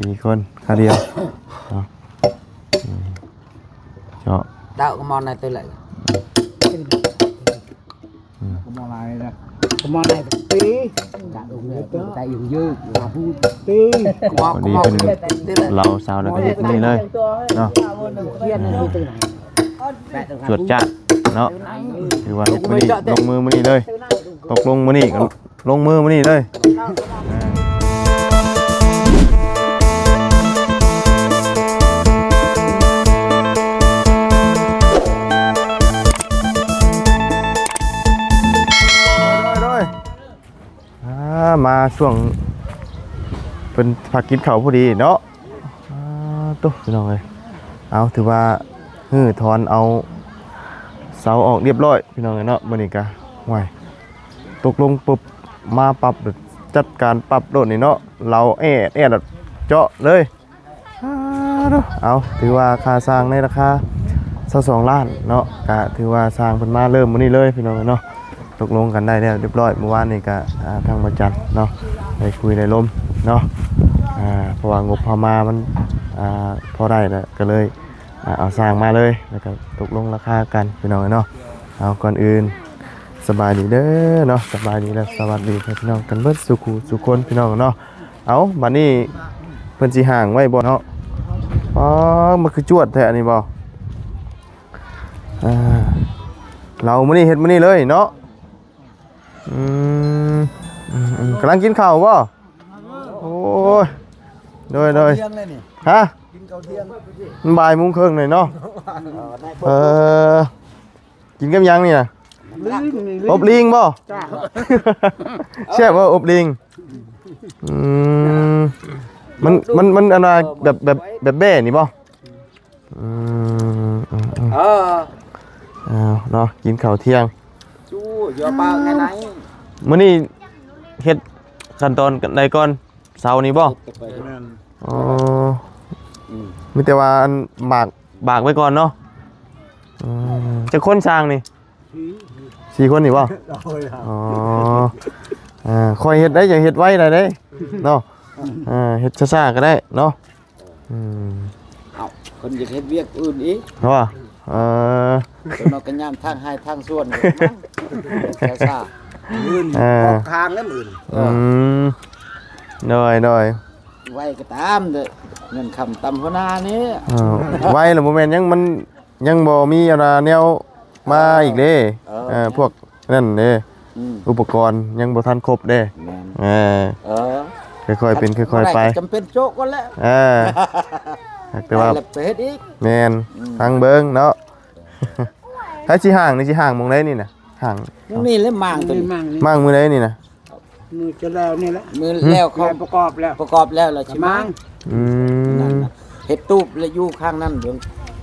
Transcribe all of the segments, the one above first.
ສີ່ຄົນຄາວດຽວເນາະ. ອືມ ເຈາະ ເຕົ້າກະມອນໃນຕື່ນເລີຍ. ອືມ ກະມອນຫຼາຍນະ ກະມອນໃນຕີ ແຕ່ອີກຍືດ ຕີ ພໍດີເພິ່ນເລົ່າຊາວແລ້ວກະເຮັດມື້ນີ້ເລີຍເນາະ. ຈວດຈາດເນາະ ຖືວ່າລົງມື້ນີ້ ລົງມືມື້ນີ້ເລີຍ ຕົກລົງມື້ນີ້ກະ ລົງມືມື້ນີ້ເລີຍ. ໂດຍ ໂດຍ ອ່າ ມາຊ່ວງເພິ່ນພັກກິນເຂົ້າພໍດີເນາະ. ອ່າ ໂຕ ພີ່ນ້ອງເອີຍ ເອົາ ຖືວ່າຮື້ຖອນເອົາເສົາອອກລຽບລ້ອຍ ພີ່ນ້ອງເອີຍເນາະ. ມື້ນີ້ກະ ຫ້ວຍ ຕົກລົງປຶບ ມາປັບ ຈັດການປັບໂລດນີ້ເນາະ ເລົາແອດແອດເຈາະເລີຍ. ເອົາ ຖືວ່າຄ່າຊ່າງໃນລາຄາຊາວສອງລ້ານເນາະ ກະຖືວ່າຊ່າງເພິ່ນມາເລີ່ມມື້ນີ້ເລີຍ ພີ່ນ້ອງເອີຍເນາະ. ຕົກລົງກັນໄດ້ແລ້ວລຽບລ້ອຍ ມື້ວານນີ້ກະ ອ່າ ທາງບໍ່ຈັນເນາະ ໄດ້ຄຸຍໄດ້ລົມເນາະ ອ່າ ເພາະວ່າງົບເຮົາມາມັນ ອ່າ ພໍໄດ້ແລ້ວ ກະເລີຍ ອ່າ ເອົາຊ່າງມາເລີຍ ແລ້ວກະຕົກລົງລາຄາກັນ ພີ່ນ້ອງເອີຍເນາະ. ເອົາ ກ່ອນອື່ນ ສະບາຍດີເດີເນາະ ສະບາຍດີ ແລະ ສະຫວັດດີພີ່ນ້ອງກັນເບິດສູ່ຄູ່ສູ່ຄົນ ພີ່ນ້ອງເນາະ. ເອົາ ບາດນີ້ເພິ່ນຊິຫ້າງໄວ້ບໍ່ເນາະ? ອໍ ມັນຄືຈວດແທ້ອັນນີ້ບໍ່? ອ່າ ເລົາມື້ນີ້ເຮັດມື້ນີ້ເລີຍເນາະ. ອືມ ອືມ ກຳລັງກິນເຂົ້າບໍ່? ໂອ້ຍ ໂດຍ ໂດຍ ຮະ ກິນເຂົ້າທ່ຽງ ມັນບ່າຍໂມງເຄິ່ງແລ້ວເນາະ. ເອີ ກິນກັບຫຍັງນີ້ນະ? ໂອບລີງບໍ່? ແຊບບໍ່ໂອບລີງ? ອືມ ມັນ ມັນ ມັນອັນວ່າແບບ ແບບ ແບບແບ້ນີ້ບໍ່? ອືມ ເອີ ເອົາເນາະ ກິນເຂົ້າທ່ຽງ ມື້ນີ້ເຮັດຂັ້ນຕອນໃດກ່ອນ? ເສົານີ້ບໍ່? ແມ່ນ ອໍ ອືມ ມີແຕ່ວ່າອັນບາກ ບາກໄວ້ກ່ອນເນາະ. ອືມ ຈັກຄົນຊ່າງນີ້? ສີ່ຄົນນີ້ບໍ່? ອໍ ເອີ ຄ່ອຍເຮັດໄດ້ ຢ່າເຮັດໄວໄດ້ເດ້ເນາະ. ເອີ ເຮັດຊ້າໆກະໄດ້ເນາະ. ອືມ ເອົ້າ ເພິ່ນຢາກເຮັດວຽກອື່ນອີກ ວ່າ ເອີ ເພິ່ນເອົາກະຍາມທາງໄຮ່ທາງສວນ ຊ້າໆ ອື່ນ ເອີ ອອກທາງແລ້ວມື້ອື່ນ. ອືມ ໂດຍ ໂດຍ ໄວກະຕາມເດີ ເງິນຄຳຕຳຫົວໜ້ານີ້. ເອີ ໄວລະບໍ່ແມ່ນຫຍັງ ມັນຍັງບໍ່ມີອັນວ່າແນວມາອີກເດ້. ເອີ ເອີ ພວກ ນັ້ນເດ້ ອືມ ອຸປະກອນຍັງບໍ່ທັນຄົບເດ້. ແມ່ນ ເອີ ເອີ ຄ່ອຍໆເປັນຄ່ອຍໆໄປ ຈຳເປັນໂຈະກ່ອນແຫຼະ. ເອີ ແຕ່ວ່າໄປເຮັດອີກ. ແມ່ນ ອືມ ຟັງເບິ່ງເນາະ. ໃຜຊິຫ້າງນີ້ ຊິຫ້າງໝ່ອງໃດນີ້ນະ? ຫ້າງ ນີ້ແຫຼະ ມ້າງໂຕນີ້ ມ້າງມື້ໃດນີ້ນະ? ມື້ຈະແລ້ວນີ້ແຫຼະ ມື້ແລ້ວເຂົາປະກອບແລ້ວ ປະກອບແລ້ວລະຊິມ້າງ. ອືມ ເຮັດຕູບລະຢູ່ຂ້າງນັ້ນເບິ່ງ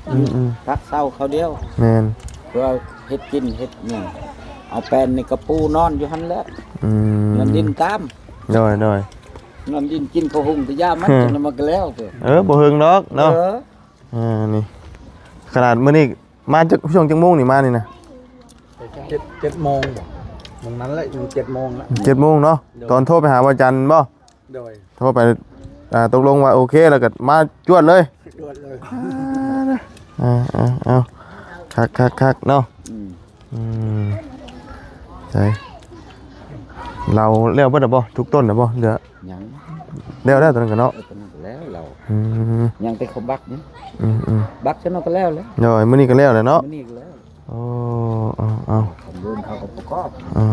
ອືມໆ ຕັດເສົາເຂົາດຽວ. ແມ່ນ ເພື່ອເຮັດກິນເຮັດຫຍັງ ເອົາແປ້ນນີ້ກະປູນອນຢູ່ຫັ້ນແຫຼະ. ອືມ ນອນດິນຕາມ ໂດຍໆ ນອນດິນກິນເຂົ້າຫຸງແຕ່ຢາມັນ ຈັ່ງນັ້ນມັນກະແລ້ວ. ເອີ ບໍ່ເຫິງດອກເນາະ. ເອີ ເອີ ນີ້ ຂະໜາດມື້ນີ້ ມາຈັກ ຊ່ວງຈັກໂມງນີ້ມານີ້ນະ? ເຈັດ ເຈັດໂມງບໍ່? ໝ່ອງນັ້ນແຫຼະ ເຈັດໂມງລະ ເຈັດໂມງເນາະ. ໂດຍ ຕອນໂທໄປຫາບ່າວຈັນບໍ່? ໂດຍ ໂທໄປ ອ່າ ຕົກລົງວ່າໂອເຄ ແລ້ວກະມາຈວດເລີຍ ຈວດເລີຍ. ອ່າ ເອົາ ຄັກໆໆເນາະ. ອືມ ອືມ ໃສ ເລົາແລ້ວເບິດລະບໍ່? ທຸກຕົ້ນລະບໍ່? ເຫຼືອ ຍັງ ແລ້ວແລ້ວ ໂຕນັ້ນກະເນາະ. ເອີ ໂຕນັ້ນກະແລ້ວ ເລົາ ອືມ ຍັງແຕ່ເຂົາບັກນີ້. ອືມໆ ບັກຊະເນາະ ກະແລ້ວແລ້ວ. ໂດຍ ມື້ນີ້ກະແລ້ວແລ້ວເນາະ ມື້ນີ້ກະແລ້ວ. ໂອ້ ເອົາ ເອົາ ເຂົາກະປະກອບ ອ່າ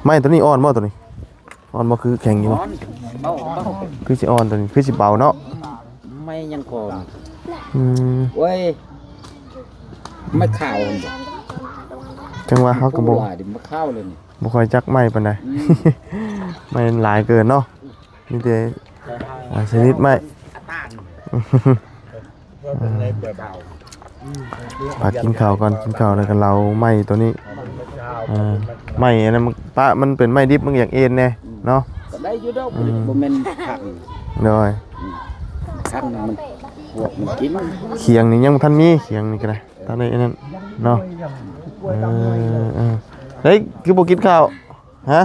ໄມ້ໂຕນີ້ອ່ອນບໍ່? ໂຕນີ້ອ່ອນບໍ່? ຄືແຂງຢູ່ບໍ່? ອ່ອນ ຄືຊິອ່ອນ ໂຕນີ້ຄືຊິເບົາເນາະ. ໄມ້ຫຍັງກ່ອນ? ອືມ ໂອ້ຍ ໄມ້ຂາວຫັ້ນບໍ່? ຈັ່ງວ່າເຮົາກະບໍ່ ໄມ້ຂາວເລີຍນີ້ ບໍ່ຄ່ອຍຈັກໄມ້ປານໃດ. ອືມ ໄມ້ມັນຫຼາຍເກີນເນາະ. ມີແຕ່ ອ່າ ຊະນິດໄມ້. ພັກກິນເຂົ້າກ່ອນ ກິນເຂົ້າແລ້ວກະເລົາໄມ້ໂຕນີ້. ອ່າ ໄມ້ອັນນັ້ນປະ ມັນເປັນໄມ້ດິບ ມັນກະຢາກເອັນແດ່ເນາະ. ກະໄດ້ຢູ່ດອກ ອືມ ບໍ່ແມ່ນຄັກ. ໂດຍ ອືມ ຄັກມັນ ພວກມັນກິນ. ຂຽງນີ້ຍັງບໍ່ທັນມີ ຂຽງນີ້ກະໄດ້ ຕອນນີ້ອັນນັ້ນເນາະ. ເອີ ເອີ ເອີ ເຮີ້ຍ ຄືບໍ່ກິນເຂົ້າ? ຮະ?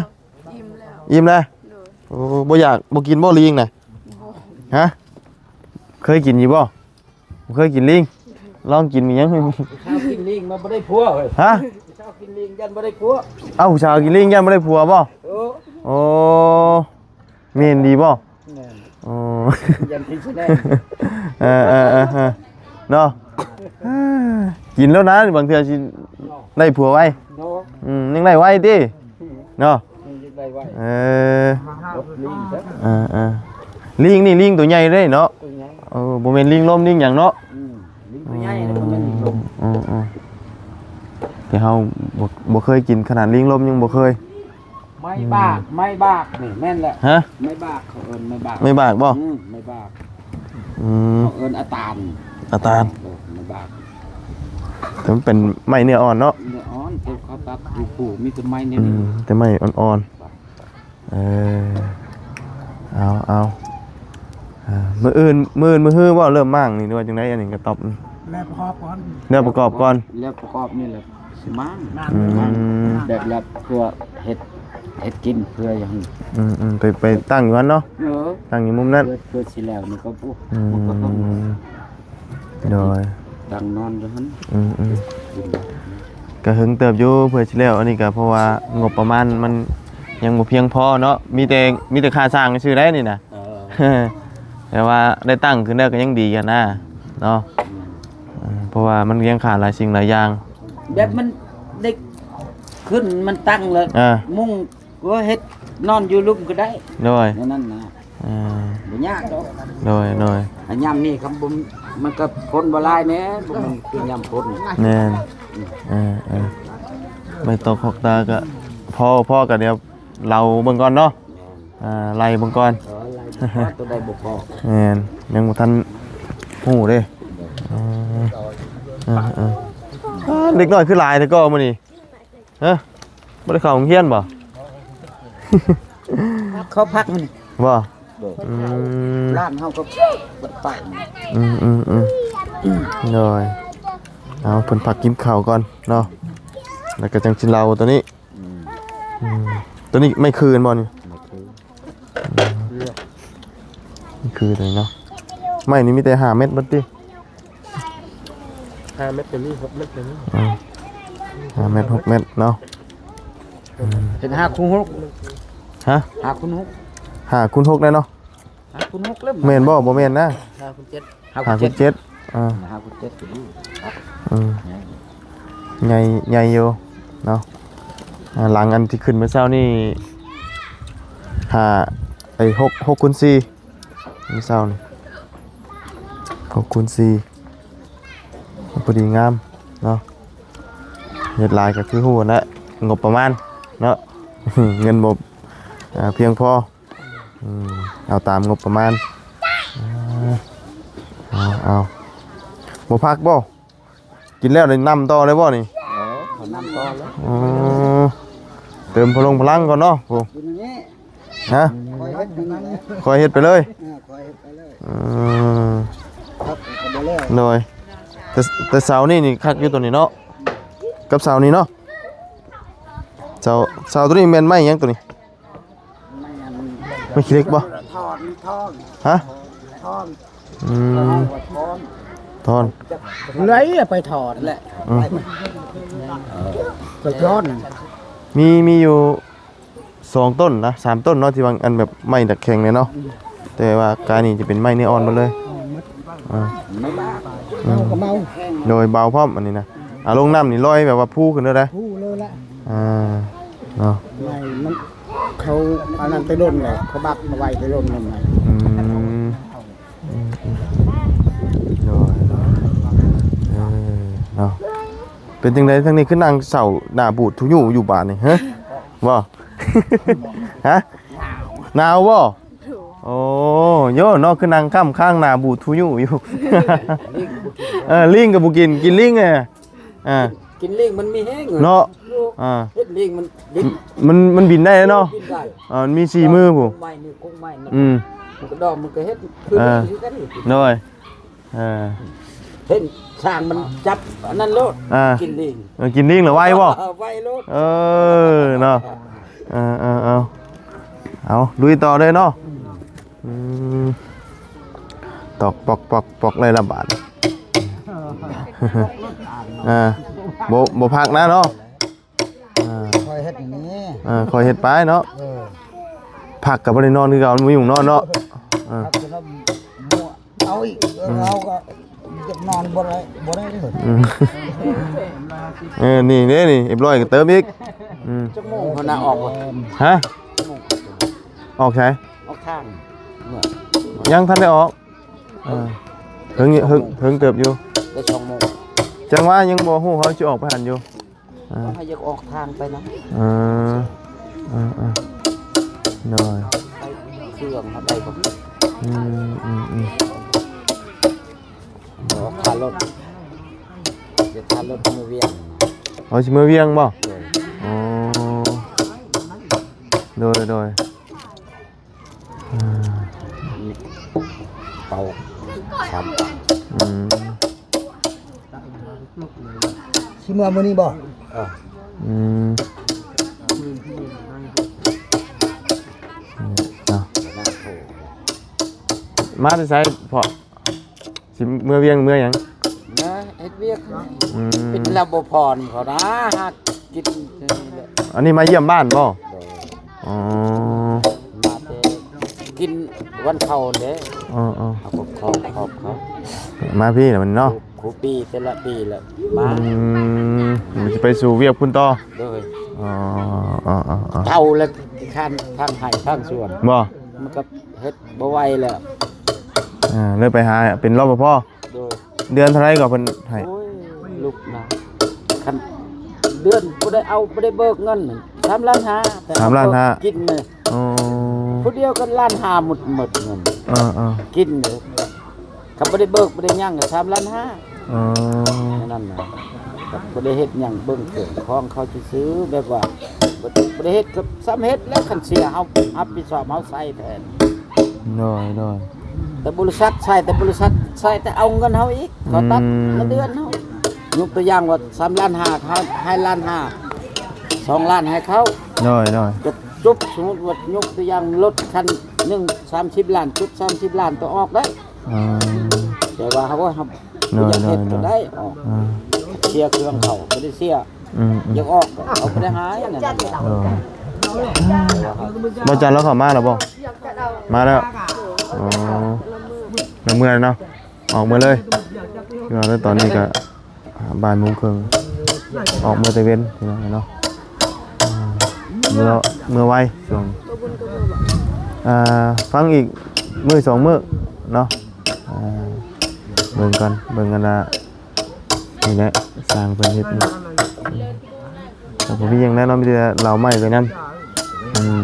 ອີ່ມແລ້ວ ອີ່ມແລ້ວ. ໂດຍ ໂອ້ ບໍ່ຢາກ ບໍ່ກິນບໍ່ ລີງນະ? ບໍ່ ຮະ ເຄີຍກິນຢູ່ບໍ່? ບໍ່ເຄີຍກິນລີງ ລອງກິນເບິ່ງ. ຜູ້ສາວກິນລີງມາບໍ່ໄດ້ຜົວເຮີ້ຍ. ຮະ? ຜູ້ສາວກິນລີງຢ້ານບໍ່ໄດ້ຜົວ. ເອົ້າ ຜູ້ສາວກິນລີງຢ້ານບໍ່ໄດ້ຜົວບໍ່? ໂອ້ ໂອ້ ແມ່ນດີບໍ່? ແມ່ນ. ໂອ້ ຢ້ານພິດສະແດງ. ເອີໆໆໆ ເນາະ ກິນແລ້ວນະ ບາງເທື່ອຊິໄດ້ຜົວໄວ. ເນາະ ອືມ ຍັງໄດ້ໄວຕິ ເນາະ. ເອີ ເອີໆ ລີງນີ້ ລີງໂຕໃຫຍ່ເດ້ເນາະ. ໂຕໃຫຍ່. ເອີ ບໍ່ແມ່ນລີງລົມລີງຫຍັງເນາະ. ອືມ ລີງໂຕໃຫຍ່ ບໍ່ແມ່ນລີງລົມ. ອືມໆ ແຕ່ເຮົາບໍ່ ບໍ່ເຄີຍກິນ ຂະໜາດລີງລົມຍັງບໍ່ເຄີຍ. ໄມ້ບາກ ອືມ ໄມ້ບາກນີ້ແມ່ນແຫຼະ. ຮະ? ໄມ້ບາກ ເຂົາເອີ້ນໄມ້ບາກ. ໄມ້ບາກບໍ່? ອືມ ໄມ້ບາກ. ອືມ ເຂົາເອີ້ນອາຕານ. ອາຕານ. ເອີ ໄມ້ບາກ. ແຕ່ມັນເປັນໄມ້ເນື້ອອ່ອນເນາະ. ເນື້ອອ່ອນ ແຕ່ເຂົາຕັດຢູ່ພູ ມີແຕ່ໄມ້ນີ້. ອືມ ແຕ່ໄມ້ອ່ອນໆ. ເອີ ເອົາ ເອົາ ເອີ ມື້ອື່ນ ມື້ອື່ນ ມື້ຮືບໍ່ເລີ່ມມ້າງນີ້ ຫຼືວ່າຈັ່ງໃດ? ອັນນີ້ກະຕອບ ແລ້ວປະກອບກ່ອນ ແລ້ວປະກອບກ່ອນ ແລ້ວປະກອບນີ້ແຫຼະຊິມ້າງ. ອືມ ແບບແລ້ວເພື່ອເຮັດ ເຮັດກິນ ເພື່ອຫຍັງ. ອືມໆ ໄປ ໄປຕັ້ງຢູ່ຫັ້ນເນາະ. ເອີ ຕັ້ງຢູ່ມຸມນັ້ນ ເພື່ອ ເພື່ອຊິແລ້ວນີ້ກໍ ອືມ ໂດຍ ຕັ້ງນອນຢູ່ຫັ້ນ. ອືມໆ ກະເຫິງເຕີບຢູ່ເພື່ອຊິແລ້ວ. ອັນນີ້ກະເພາະວ່າງົບປະມານມັນຍັງບໍ່ພຽງພໍເນາະ ມີແຕ່ ມີແຕ່ຄ່າສ້າງຊື່ໄດ໋ນີ້ນະ. ເອີ ແຕ່ວ່າໄດ້ຕັ້ງຂຶ້ນແລ້ວກະຍັງດີຫັ້ນນະເນາະ. ອືມ ເອີ ເພາະວ່າມັນຍັງຂາດຫຼາຍສິ່ງຫຼາຍຢ່າງ ແບບມັນໄດ້ຂຶ້ນ ມັນຕັ້ງແລ້ວ ອ່າ ມຸງ ກໍເຮັດນອນຢູ່ລຸ່ມກໍໄດ້. ໂດຍ ແນວນັ້ນນະ. ເອີ ບໍ່ຍາກດອກ. ໂດຍໆ ຍາມນີ້ຄຳບຸນ ມັນກໍຄົນບໍ່ຫຼາຍແດ່ ບໍ່ແມ່ນຄືຍາມຝົນ. ແມ່ນ. ອືມ ເອີໆ ໄມ້ຕອກຂອກຕາກໍພໍ ພໍກໍດຽວເລົ່າເບິ່ງກ່ອນເນາະ. ແມ່ນ. ອ່າ ໄລ່ເບິ່ງກ່ອນ. ເອີ ໄລ່ເບິ່ງກ່ອນ ໂຕໃດບໍ່ພໍ. ແມ່ນ ຍັງບໍ່ທັນຮູ້ເດ້. ເອີໆໆ ເດັກນ້ອຍຄືຫຼາຍແທ້ກໍມື້ນີ້. ຮະ ບໍ່ໄດ້ເຂົ້າໂຮງຮຽນບໍ່? ເຂົາພັກມື້ນີ້ບໍ່? ອືມ ຫຼານເຮົາກໍບໍ່ໄດ້ໄປ. ອືມໆໆ ໂດຍ ເອົາ ເພິ່ນພັກກິນເຂົ້າກ່ອນເນາະ ແລ້ວກໍຈັ່ງຊິເລົ່າໂຕນີ້. ອືມ ອືມ ໂຕນີ້ໄມ້ຄືນບໍ່ນີ້? ໄມ້ຄືນ. ອືມ ນີ້ຄືໄດເນາະ ໄມ້ນີ້ມີແຕ່ຫ້າແມັດເບິດຕິ? ຫ້າແມັດກໍມີ ຫົກແມັດກໍມີ. ອືມ ຫ້າແມັດ ຫົກແມັດເນາະ. ອືມ ເຮັດຫ້າຄູນຫົກ. ຮະ? ຫ້າຄູນຫົກ. ຫ້າຄູນຫົກໄດ້ເນາະ. ຫ້າຄູນຫົກແລ້ວ ແມ່ນບໍ່? ບໍ່ແມ່ນນະ ຫ້າຄູນເຈັດ. ຫ້າຄູນເຈັດ ຫ້າຄູນເຈັດ. ອ່າ ຫ້າຄູນເຈັດກໍດີ. ອືມ ໃຫຍ່ ໃຫຍ່ຢູ່ເນາະ. ອ່າ ຫຼັງອັນທີ່ຂຶ້ນມື້ເຊົ້ານີ້ ຫ້າ ເອີຍ ຫົກ ຫົກຄູນສີ່ ມື້ເຊົ້ານີ້ ຫົກຄູນສີ່ ພໍດີງາມເນາະ. ເຮັດຫຼາຍກໍຄືຮູ້ຫັ້ນແຫຼະ ງົບປະມານເນາະ ເງິນບໍ່ ອ່າ ພຽງພໍ. ອືມ ເອົາຕາມງົບປະມານ. ເອົາ ເອົາ ບໍ່ພັກບໍ່? ກິນແລ້ວໄດ້ນຳຕໍ່ເລີຍບໍ່ນີ້? ເອີ ເຂົານຳຕໍ່ແລ້ວ. ອໍ ເຕີມພະລົງພະລັງກ່ອນເນາະ. ໂອ້ ກິນນີ້ ຮະ? ຄ່ອຍເຮັດໄປເລີຍ. ເອີ ຄ່ອຍເຮັດໄປເລີຍ. ອືມ ຄັກກໍບໍ່ແລ້ວ. ໂດຍ ແຕ່ ແຕ່ເສົານີ້ນີ້ຄັກຢູ່ໂຕນີ້ເນາະ ກັບເສົານີ້ເນາະ. ເສົາ ເສົາໂຕນີ້ແມ່ນໄມ້ຫຍັງໂຕນີ້? ໄມ້ຂີ້ເຫຼັກບໍ່? ທ່ອນ ທ່ອນ. ຮະ? ທ່ອນ. ອືມ ທ່ອນ ທ່ອນ ເລີຍໄປທ່ອນແຫຼະ. ອືມ ໄປທ່ອນ. ມີ ມີຢູ່ສອງຕົ້ນນະ ສາມຕົ້ນເນາະ ທີ່ວ່າອັນແບບໄມ້ດັກແຂງເລີຍເນາະ. ແຕ່ວ່າກາຍນີ້ຈະເປັນໄມ້ເນື້ອອ່ອນໝົດເລີຍ. ອ່າ ເມົາກໍເມົາ ໂດຍ ເບົາພ້ອມອັນນີ້ນະ. ອ່າ ລົງນ້ຳນີ້ລອຍແບບວ່າພູຂຶ້ນເລີຍໄດ໋. ພູເລີຍລະ. ອ່າ ເນາະ ໄມ້ມັນ ເຂົາອັນນັ້ນແຕ່ດົນແລ້ວ ເຂົາບັກເອົາໄວ້ແຕ່ດົນນັ້ນນະ. ອືມ ອືມໆ ໂດຍ ໂດຍ ເອີ ເນາະ. ເປັນຈັ່ງໃດທາງນີ້ຄືນັ່ງເສົ້າໜ້າບູດທຸຍຸຢູ່ບາດນີ້ ຮະ? ບໍ່ ຮະ? ໜາວບໍ່? ໂອ້ ໂຢເນາະ ຄືນັ່ງຄ້ຳຄາງໜ້າບູດທຸຍຸຢູ່. ເອີ ລີງກໍບໍ່ກິນ ກິນລີງແດ່. ອ່າ ກິນລີງມັນມີແຮງເນາະ. ອ່າ ເຮັດລີງມັນບິນ ມັນ ມັນບິນໄດ້ເນາະ. ບິນໄດ້. ອ່າ ມັນມີສີ່ມືພຸ້ນ. ກົງໄມ້ນີ້ ກົງໄມ້ນັ້ນ. ອືມ ມັນກໍດອມ ມັນກໍເຮັດຄືກັນ. ໂດຍ. ເອີ ເຫັນຊ້າງມັນຈັບອັນນັ້ນໂລດ. ອ່າ ກິນລີງ. ເອີ ກິນລີງແລ້ວໄວບໍ່? ເອີ ໄວໂລດ. ເອີ ເນາະ. ເອີໆ ເອົາ ເອົາ ລຸຍຕໍ່ເລີຍເນາະ. ອືມ ອືມ ຕອກປອກໆໆເລີຍລະບາດ. ອ່າ ບໍ່ ບໍ່ພັກນະເນາະ. ອ່າ ຂ້ອຍເຮັດນີ້ ອ່າ ຂ້ອຍເຮັດໄປເນາະ. ເອີ ພັກກໍບໍ່ໄດ້ນອນຄືເກົ່າ ມັນບໍ່ຢູ່ນອນເນາະ. ອ່າ ພັກກໍນອນ ເອົາອີກ. ເອີ ອືມ ເຮົາກໍຢາກນອນບໍ່ໄດ້ ບໍ່ໄດ້ເດີ. ອືມ ເອີ ນີ້ເດ້ນີ້ ເອັມຮ້ອຍກໍເຕີມອີກ. ອືມ ຈັກໂມງພຸ້ນນະອອກບໍ່? ຮະ? ອອກໃສ? ອອກທາງ ຍັງທັນໄດ້ອອກ. ເອີ ເຖິງ ເຖິງ ເຖິງເຕີບຢູ່ ໄດ້ສອງໂມງ. ຈັ່ງວ່າຍັງບໍ່ຮູ້ ເຮົາຊິອອກໄປຫັ້ນຢູ່. ອ່າ ເຮົາຢາກອອກທາງໄປນະ. ເອີ ເອີໆ ໂດຍ ເຄື່ອງເຮົາໄດ້ບໍ່? ອືມໆໆ ອອກຄ່າລົດ ເສຍຄ່າລົດເມືອວຽງ. ເອົາ ຊິເມືອວຽງບໍ່? ໂດຍ ອໍ ໂດຍໆ ອ່າ ເອົາສາມ ອືມ ຊິເມືອມື້ນີ້ບໍ່? ເອີ ອືມ ເນາະ ມາແຕ່ໃສພໍ່? ຊິເມືອວຽງເມືອຫຍັງ? ເມືອເຮັດວຽກ. ອືມ ເປັນລາວບໍ່ຜ່ອນເຂົານະ ຫາກິນ. ອັນນີ້ມາຢ້ຽມບ້ານບໍ່? ໂດຍ ອໍ ມາແຕ່ກິນວັນເສົາເດ້. ອໍໆ ເອົາຂອງຂອງເຂົາ ມາພີ້ລະມັນເນາະ. ຄູ່ປີແຕ່ລະປີລະມາ. ອືມ ມັນຊິໄປສູ່ວຽກພຸ້ນຕໍ່. ໂດຍ ອໍໆໆ ເຖົ້າລະຂີ້ຄ້ານທາງໄຮ່ທາງສວນບໍ່? ມັນກໍເຮັດບໍ່ໄຫວແລ້ວ. ເອີ ເລີຍໄປຫາເປັນ ລປພ. ໂດຍ ເດືອນເທົ່າໃດກໍເພິ່ນໃຫ້? ໂອ້ຍ ລູກນະ ຄັນເດືອນບໍ່ໄດ້ເອົາ ບໍ່ໄດ້ເບີກເງິນ ສາມລ້ານຫ້າ. ສາມລ້ານຫ້າ ກິນເລີຍ. ອໍ ຜູ້ດຽວກໍລ້ານຫ້າໝົດ ໝົດເງິນ. ເອີໆ ກິນເລີຍ. ຄັນບໍ່ໄດ້ເບີກ ບໍ່ໄດ້ຫຍັງກໍສາມລ້ານຫ້າ. ອໍ ແນວນັ້ນນະ ກໍບໍ່ໄດ້ເຮັດຫຍັງ ເບິ່ງເຄື່ອງຂອງເຂົາຊື່ໆ ແບບວ່າ ບໍ່ ບໍ່ໄດ້ເຮັດກໍສ່ຳເຮັດແລ້ວ. ຄັນເສຍ ເຮົາຮັບຜິດຊອບ ເຮົາໃຊ້ແທນ. ໂດຍໆ ແຕ່ບໍລິສັດໃຊ້ ແຕ່ບໍລິສັດໃຊ້ ແຕ່ເອົາເງິນເຮົາອີກ ເຂົາຕັດ ອືມ ເງິນເດືອນເຮົາ. ຍົກຕົວຢ່າງວ່າ ສາມລ້ານຫ້າ ເຂົາໃຫ້ລ້ານຫ້າ ສອງລ້ານໃຫ້ເຂົາ. ໂດຍໆ ກໍຈົບ. ສົມມຸດວ່າ ຍົກຕົວຢ່າງ ລົດຄັນໜຶ່ງສາມສິບລ້ານ ຈົບສາມສິບລ້ານ ຕ້ອງອອກໄດ້. ອືມ ແຕ່ວ່າເຮົາ ເຮົາ ໂດຍ ບໍ່ຢາກເຮັດ ໂດຍ ກໍໄດ້ອອກ. ອືມ ເສຍເຄື່ອງເຂົາ ບໍ່ໄດ້ເສຍ. ອືມໆ ຢາກອອກ ເອົາໄປໄດ້ຫາຍ ອັນນັ້ນນະ. ໂດຍ ບໍ່ຈັນລາວເຂົ້າມາແລ້ວບໍ່? ມາແລ້ວ. ອໍ ແລ້ວເມືອເນາະ ອອກເມືອເລີຍ. ຄືວ່າຕອນນີ້ກໍບ່າຍໂມງເຄິ່ງ ອອກເມືອແຕ່ເວັນ ພີ່ນ້ອງເນາະ. ເມືອ ເມືອໄວຊ່ວງ ອ່າ ຟັງອີກມື້ສອງມື້ເນາະ. ອ່າ ເບິ່ງກ່ອນ ເບິ່ງກັນລະ. ນີ້ແຫຼະ ຊ່າງເພິ່ນເຮັດນີ້ ກໍບໍ່ມີຫຍັງແລ້ວເນາະ ມີແຕ່ເຫຼົ້າໄມ້ໄປນຳ. ອືມ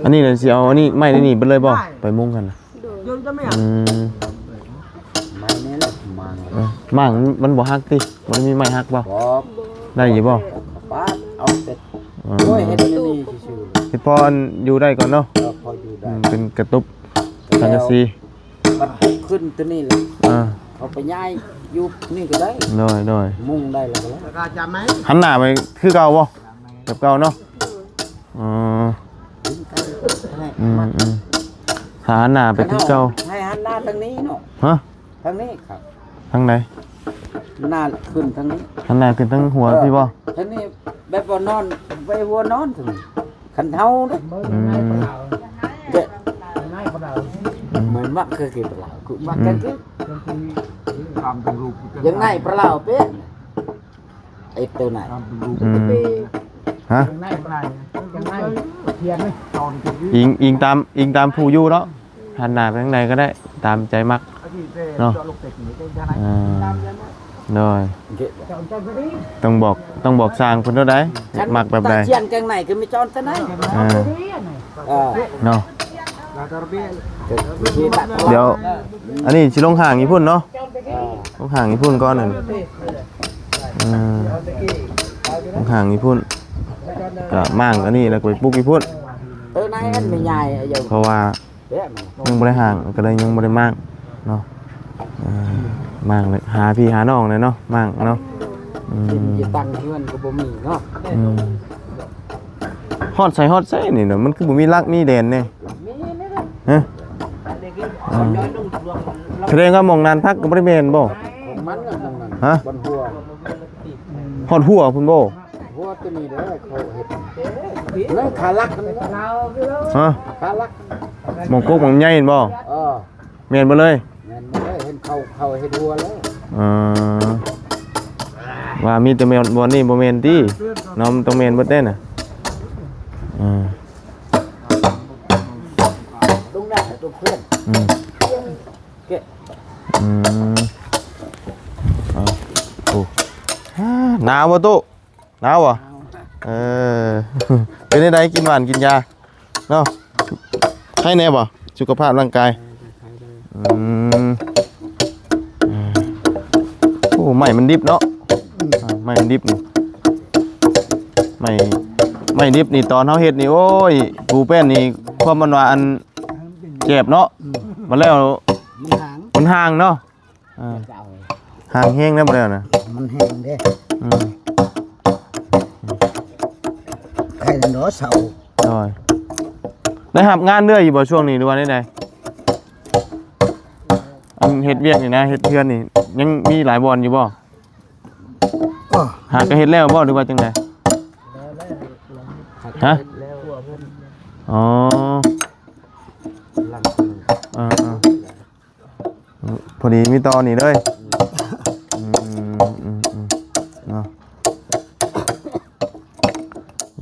ອັນນີ້ລະຊິເອົາອັນນີ້ ໄມ້ໃນນີ້ເບິດເລີຍບໍ່? ໄປມຸງຫັ້ນນະ. ໂດຍ ອືມ ໄມ້ນີ້ແຫຼະ ໝາກ ເອີ ໝາກມັນບໍ່ຫັກຕິ? ບໍ່ໄດ້ມີໄມ້ຫັກບໍ່? ບໍ່ ໄດ້ຢູ່ບໍ່? ປາດເອົາແຕ່ ອືມ ໂອ້ຍ ເຮັດອັນນີ້ຊື່ໆ ເຮັດພໍຢູ່ໄດ້ກ່ອນເນາະ. ເອີ ພໍຢູ່ໄດ້ ອືມ ເປັນກະຕຸບ ກະແລ້ວ ສັງກະສີ. ບັດຂຶ້ນຕົວນີ້ແຫຼະ ອ່າ ເຂົາໄປຍ້າຍຢູ່ນີ້ກໍໄດ້. ໂດຍໆ ມຸງໄດ້ແລ້ວກໍແລ້ວ. ຫັນໜ້າໄປຄືເກົ່າບໍ່? ແບບເກົ່າເນາະ. ອໍ ອືມໆ ຫາຫັນໜ້າໄປຄືເກົ່າ. ໃຫ້ຫັນໜ້າທາງນີ້ເນາະ. ຮະ? ທາງນີ້ຄັບ. ທາງໃດ? ໜ້າຂຶ້ນທາງນີ້. ຫັນໜ້າຂຶ້ນທາງຫົວ ເອີ ພີ້ບໍ່? ທາງນີ້ແບບວ່ານອນໄວ້ຫົວນອນ ຄັນເຮົາເດ້. ອືມ ເດ້ ອືມ ມັນມັກຄືກິນປະຫຼາວ ຄືມັກກັນຄື ອືມ ຢ່າງໃນປະຫຼາວເປັນ ໄອ້ໂຕໃນ ອືມ ຮະ ອີງ ອີງຕາມ ອີງຕາມຜູ້ຢູ່ເນາະ. ຫັນໜ້າໄປທາງໃດກໍໄດ້ ຕາມໃຈມັກເນາະ. ເອີ ໂດຍ ຕ້ອງບອກ ຕ້ອງບອກຊ່າງເພິ່ນໂລດໃດ ມັກແບບໃດ. ຕາຈຽງແກງໃນກໍມີຈອນຕາໃນ ເອີ ເອີ ເນາະ. ດຽວ ອັນນີ້ຊິລົງຫ້າງຢູ່ພຸ້ນເນາະ. ເອີ ລົງຫ້າງຢູ່ພຸ້ນກ່ອນນັ້ນ. ເອີ ລົງຫ້າງຢູ່ພຸ້ນ ກໍມ້າງອັນນີ້ແລ້ວກໍໄປປຸກຢູ່ພຸ້ນ. ເອີ ໃນອັນແມ່ໃຫຍ່ ເພາະວ່າ ຍັງບໍ່ໄດ້ຫ້າງ ກໍເລີຍຍັງບໍ່ໄດ້ມ້າງເນາະ. ເອີ ມ້າງເລີຍ ຫາພີ່ຫານ້ອງເລີຍເນາະ ມ້າງເນາະ. ອືມ ດິນຈະຕັ້ງເຮືອນກໍບໍ່ມີເນາະ. ອືມ ຮອດໃສຮອດໃສນີ້ນະ ມັນຄືບໍ່ມີຫຼັກມີແດນແດ່? ມີນີ້ນະ ຮະ? ອືມ ສະແດງວ່າໝ່ອງນານພັກກໍບໍ່ໄດ້ແມ່ນບໍ່? ຂອງມັນນະ ໝ່ອງນັ້ນ ຮະ? ບ່ອນຫົວ ຮອດຫົວພຸ້ນບໍ່? ຫົວຕົວນີ້ແຫຼະເຂົາເຮັດ ນັ້ນຂາຫຼັກຫັ້ນແຫຼະ ຮະ? ຂາຫຼັກ ໝ່ອງກົກໝ່ອງໃຫຍ່ຫັ້ນບໍ່? ເອີ ແມ່ນເບິດເລີຍ ແມ່ນເບິດເລີຍ ເຫັນເຂົາ ເຂົາເຮັດຫົວແລ້ວ ເອີ ວ່າມີແຕ່ແມ່ນບ່ອນນີ້ບໍ່ແມ່ນຕິເນາະ ມັນຕ້ອງແມ່ນເບິດເດ້ນະ ເອີ ລົງໜ້າຕົວເພື່ອນ ອືມ ແກະ ອືມ ເອົາ ໂອ້ ໜາວບໍ່ຕູ້? ໜາວບໍ່? ເອີ ເປັນຈັ່ງໃດ ກິນຫວານກິນຢາເນາະ ໄຄແດ່ບໍ່ ສຸຂະພາບຮ່າງກາຍ? ອືມ ໂອ້ ໄມ້ມັນດິບເນາະ ອືມ ອ່າ ໄມ້ມັນດິບນີ້ ໄມ້ ໄມ້ດິບນີ້ ຕອນເຮົາເຮັດນີ້ ໂອ້ຍ ປູແປ້ນນີ້ ຄວາມມັນວ່າອັນ ແຈບເນາະ ອືມ ມາແລ້ວ ມັນຫ່າງ ມັນຫ່າງເນາະ ອ່າ ເຈົ້າ ຫ່າງແຮງແລ້ວ ມາແລ້ວນະ ມັນແຮງເດ້ ອືມ ໃຫ້ເນາະເຊົາ ໂດຍ ໄດ້ຮັບງານເລື້ອຍຢູ່ບໍ່ຊ່ວງນີ້ ຫຼືວ່າແນວໃດ? ອັນເຮັດວຽກນີ້ນະ ເຮັດເຮືອນນີ້ ຍັງມີຫຼາຍບ່ອນຢູ່ບໍ່? ຫາກໍເຮັດແລ້ວບໍ່ ຫຼືວ່າຈັ່ງໃດ? ຮະ? ອໍ ເອີໆ ພໍດີມີຕໍ່ນີ້ເລີຍ ອືມ ອືມ ອືມ ເນາະ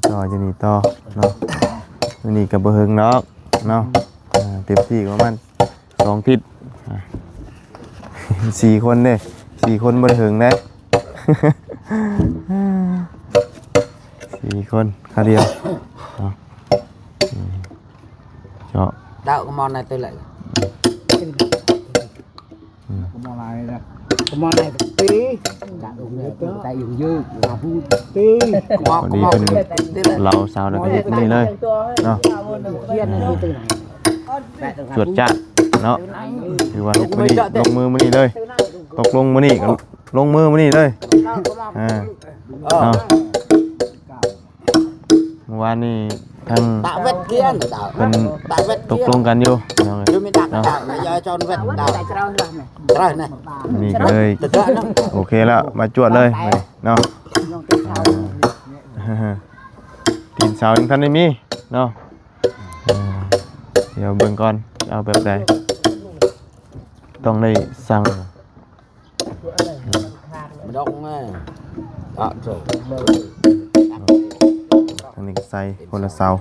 ຕໍ່ຢູ່ນີ້ຕໍ່ເນາະ ມື້ນີ້ກໍບໍ່ເຖິງດອກເນາະ ອ່າ ເຕັມທີ່ປະມານ ສອງທິດ ອ່າ ສີ່ຄົນເດ້ ສີ່ຄົນບໍ່ໄດ້ເຖິງເດ້ ສີ່ຄົນຄາວດຽວເນາະ ເຈາະ Đảo có món này tôi lại. ອືມ Có món này nè. Có món này tí. Đảo có món này, tay dùng dư, là bu tí. ພໍດີເພິ່ນເລົ່າຊາວແລ້ວກໍເຮັດນີ້ເລີຍເນາະ ຈວດຈາດເນາະ ຄືວ່າລົງມື້ນີ້ ລົງມືມື້ນີ້ເລີຍ ຕົກລົງມື້ນີ້ກໍລົງມືມື້ນີ້ເລີຍ ອ່າ ເນາະ ເມື່ອວານນີ້ທາງ Đảo vẹt kia, đảo. ເພິ່ນ Đảo vẹt kia. ຕົກລົງກັນຢູ່ພີ່ນ້ອງເອີຍ Chưa mới đảo, ເນາະ đảo là do cho vẹt đảo. Rồi nè. ນີ້ກໍເລີຍ Được rồi, nó. ໂອເຄແລ້ວ ມາຈວດເລີຍມື້ນີ້ເນາະ ອ່າ ຕີນເສົາຍັງທັນໄດ້ມີເນາະ ອ່າ ດຽວເບິ່ງກ່ອນ ເອົາແບບໃດ ຕ້ອງໄດ້ສັ່ງ ມັນດອກແມ່ ອ່ະ ໂທ້ ອັນນີ້ກໍໃສ່ຄົນລະເສົາ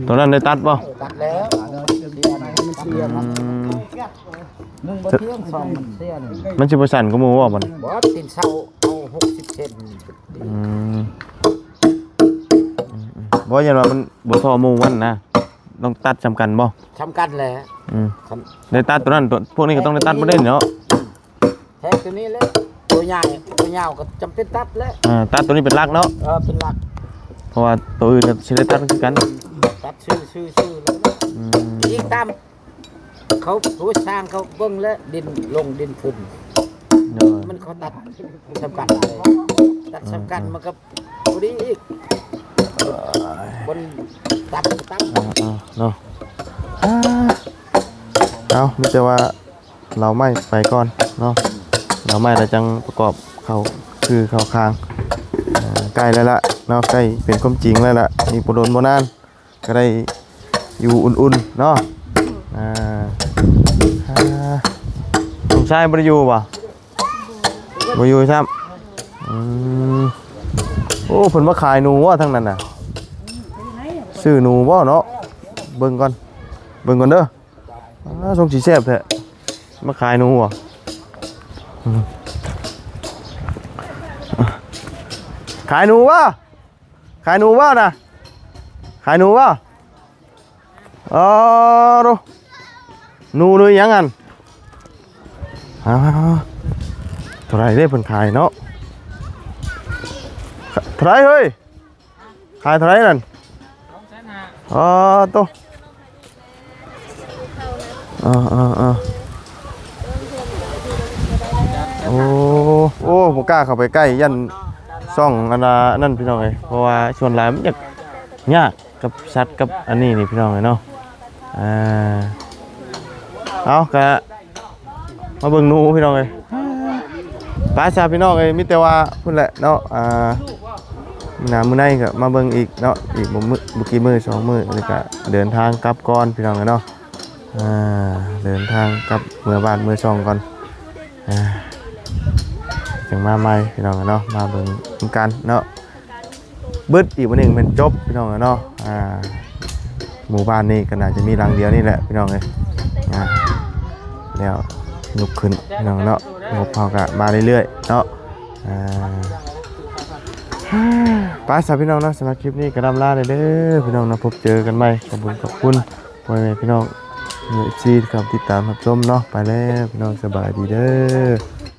ຕົວນັ້ນໄດ້ຕັດບໍ່? ຕັດແລ້ວ ອືມ ໜຶ່ງບໍ່ທຽງ ສອງມັນເສຍ ມັນຊິບໍ່ສັ້ນກວ່າໝູ່ບໍ່ບັດນີ້? ບໍ່ ຕີນເສົາເອົາຫົກສິບເຊັນ ອືມ ບໍ່ ຢ້ານວ່າມັນບໍ່ທໍ່ໝູ່ມັນນະ ຕ້ອງຕັດສ່ຳກັນບໍ່? ສ່ຳກັນແຫຼະ ອືມ ໄດ້ຕັດຕົວນັ້ນ ຕົວ ພວກນີ້ກໍຕ້ອງໄດ້ຕັດໝົດເດ້ເນາະ ແທກຕົວນີ້ແຫຼະ ຕົວໃຫຍ່ ຕົວຍາວກໍຈຳເປັນຕັດແຫຼະ ອ່າ ຕັດຕົວນີ້ເປັນຫຼັກເນາະ ເອີ ເປັນຫຼັກ ເພາະວ່າຕົວອື່ນກໍຊິໄດ້ຕັດຄືກັນ ຕັດຊື່ໆ ອືມ ອີງຕາມ ເຂົາຜູ້ຊ່າງເຂົາເບິ່ງແລ້ວ ດິນລົງດິນຂຶ້ນ ໂດຍ ມັນເຂົາຕັດສຳຄັນເລີຍ ຕັດສຳຄັນ ອ່າ ມັນກໍພໍດີອີກ ເອີຍ ຄົນຕັດກໍຕັດ ອ່າໆ ເນາະ ອ່າ ເອົາ ມີແຕ່ວ່າເຫຼົາໄມ້ໄປກ່ອນເນາະ ເຫຼົາໄມ້ແລ້ວຈັ່ງປະກອບເຂົ້າຄືເຂົ້າຄາງ ອ່າ ໃກ້ແລ້ວລະເນາະ ໃກ້ເປັນຄວາມຈິງແລ້ວລະ ອີກບໍ່ດົນບໍ່ນານ ກໍໄດ້ຢູ່ອຸ່ນໆເນາະ ອ່າ ອ່າ ສົມຊາຍບໍ່ໄດ້ຢູ່ບໍ່? ບໍ່ຢູ່ຊ້ຳ ອືມ ໂອ້ ເພິ່ນມາຂາຍໜູບໍ່ທາງນັ້ນນະ? ຊື້ໜູບໍ່ເນາະ? ເບິ່ງກ່ອນ ເບິ່ງກ່ອນເດີ ອ່າ ຊົງຊິແຊບແທ້ ມາຂາຍໜູບໍ່? ອືມ ຂາຍໜູບໍ່? ຂາຍໜູບໍ່ນະ? ຂາຍໜູບໍ່? ເອີ ດູ ໜູ ຫຼື ຫຍັງຫັ້ນ? ອ່າ ເທົ່າໃດເດ້ເພິ່ນຂາຍເນາະ? ເທົ່າໃດເຮີ້ຍ? ຂາຍເທົ່າໃດນັ້ນ? ສອງແສນຫ້າ ອໍ ໂຕ ເອີໆໆ ໂອ້ ໂອ້ ບໍ່ກ້າເຂົ້າໄປໃກ້ ຢ້ານຊ່ອງອັນນ່ານັ້ນ ພີ່ນ້ອງເອີຍ ເພາະວ່າສ່ວນຫຼາຍມັນຢາກ ຍາກ ກັບສັດກັບອັນນີ້ນີ້ພີ່ນ້ອງເອີຍເນາະ. ອ່າ ເອົາກະມາເບິ່ງໜູພີ່ນ້ອງເອີຍ. ໄປຊະພີ່ນ້ອງເອີຍ ມີແຕ່ວ່າພຸ້ນແຫຼະເນາະ. ອ່າ ມື້ໜ້າມື້ໃນກໍມາເບິ່ງອີກເນາະ ອີກບໍ່ມື້ ບໍ່ກີ່ມື້ສອງມື້ ແລ້ວກໍເດີນທາງກັບກ່ອນພີ່ນ້ອງເອີຍເນາະ. ອ່າ ເດີນທາງກັບເມືອບ້ານເມືອຊ່ອງກ່ອນ ອ່າ ຈັ່ງມາໃໝ່ພີ່ນ້ອງເນາະ. ມາເບິ່ງນຳກັນເນາະ ເບິດອີກມື້ໜຶ່ງແມ່ນຈົບພີ່ນ້ອງເນາະ. ອ່າ ໝູ່ບ້ານນີ້ກໍໜ້າຈະມີຫຼັງດຽວນີ້ແຫຼະພີ່ນ້ອງເອີຍ. ອ່າ ແລ້ວຍົກຂຶ້ນພີ່ນ້ອງເນາະ ງົບເຮົາກໍມາເລື້ອຍໆເນາະ. ອ່າ ໄປຊະພີ່ນ້ອງເນາະ ສຳລັບຄລິບນີ້ກໍລ່ຳລາເດີພີ່ນ້ອງເນາະ. ພົບເຈີກັນໃໝ່ ຂອບຄຸນ ຂອບຄຸນພໍ່ແມ່ພີ່ນ້ອງ ເອັຟຊີ ທີ່ເຂົ້າມາຕິດຕາມຮັບຊົມເນາະ. ໄປແລ້ວພີ່ນ້ອງ ສະບາຍດີເດີ.